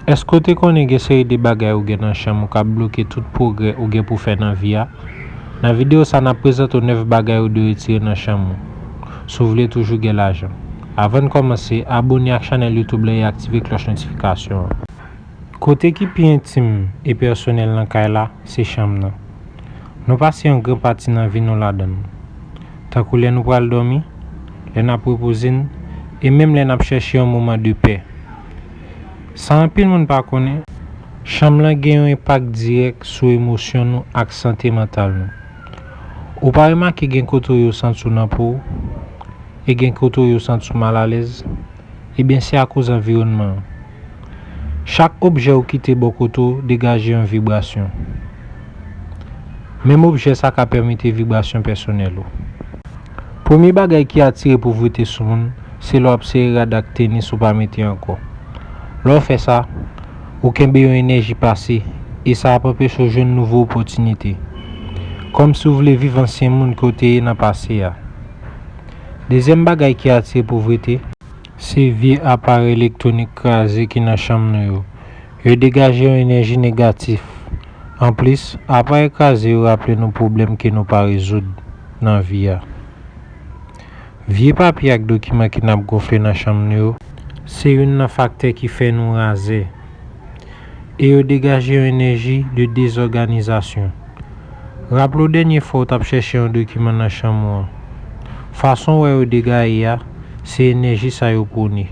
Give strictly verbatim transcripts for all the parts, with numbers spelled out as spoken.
Èske w te konnen gen seri de bagay ou gen nan chanm ou k ap bloke tout pwogrè ou gen pou fè nan vi a? Nan videyo sa, n ap prezante w nèf bagay ou dwe retire nan chanm ou, si w vle toujou gen lajan. Avan n kòmanse, abòne ak chanèl YouTube la e aktive klòch notifikasyon an. Kote ki pi entim e pèsonèl nan kay la, se chanm nan. Nou pase yon gran pati nan vi nou ladan l, tankou lè nou pral dòmi, lè n ap repoze n, e menm lè n ap chèche yon moman de pè. Sa anpil moun pa konnen, chanm lan gen yon enpak dirèk sou emosyon nou ak sante mantal nou. Ou pa remake gen kote w santi w nan po w, e gen kote w santi w malalèz? Ebyen, se akoz anviwònman an. Chak objè ou kite bò kote w degaje yon vibrasyon. Menm objè sa ka pèmete vibrasyon pèsonèl ou. Premye bagay ki atire povrete sou moun, se lè w ap sere rad ak tenis ou pa mete ankò. Lè w fè sa, ou kenbe yon enèji pase, e sa ap anpeche w jwenn nouvo opòtinite. Kòmsi w vle viv ansyen moun ke w te ye nan pase a. Dezyèm bagay ki atire povrete, se vye aparèy elektwonik kraze ki nan chanm nou yo. Yo degaje yon enèji negatif. Anplis, aparèy kraze yo raple nou pwoblèm ke nou pa rezoud nan vi a. Vye papye ak dokiman ki n ap gonfle nan chanm nou yo, se youn nan faktè ki fè nou razè. E yo degaje yon enèji de dezòganizasyon. Raple w dènye fwa w t ap chèche yon dokiman nan chanm ou an. Fason w wè yo degaye a, se enèji sa yo pwone.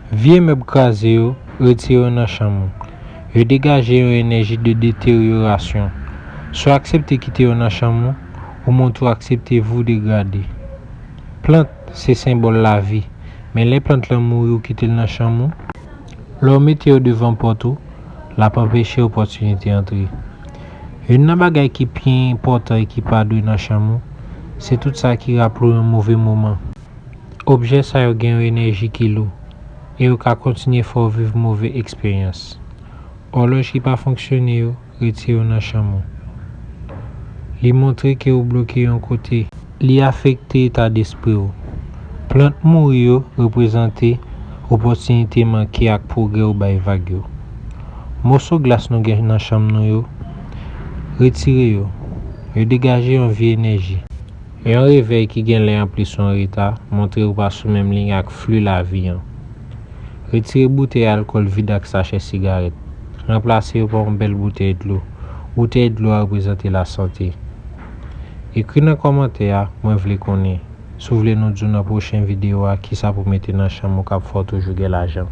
Vye mèb kraze yo, retire yo nan chanm ou. Yo degaje yon enèji de deteryorasyon. Si w aksepte kite yo nan chanm ou, ou montre w aksepte vou degrade. Plant se senbòl lavi, men lè plant lan mouri ou kite l nan chanm ou, lè w mete yo devan pòt ou, l ap anpeche opòtinite antre. Youn nan bagay ki pi enpòtan e ki pa dwe nan chanm ou, se tout sa ki raple w yon move moman. Objè sa yo gen yon enèji ki lou, e yo ka kontinye fè w viv move eksperyans. Òlòj ki pa fonksyone yo, retire yo nan chanm ou. Li montre ke w bloke yon kote. Li afekte eta despri w. Plant mouri yo reprezante opòtinite manke ak pwogrè ou bay vag yo. Moso glas nou gen nan chanm nou yo, retire yo. Yo degaje yon vye enèji. Yon revèy ki gen lè anplis ou an reta montre ou pa sou menm liy ak fli lavi an. Retire boutèy alkòl vid ak sachè sigarèt. Ranplase yo pa yon bèl boutèy dlo. Boutèy dlo a reprezante lasante. Ekri nan kòmantè a, mwen vle konnen, si w vle nou di w nan pwochen videyo a kisa pou mete nan chanm ou k ap fè w toujou gen lajan.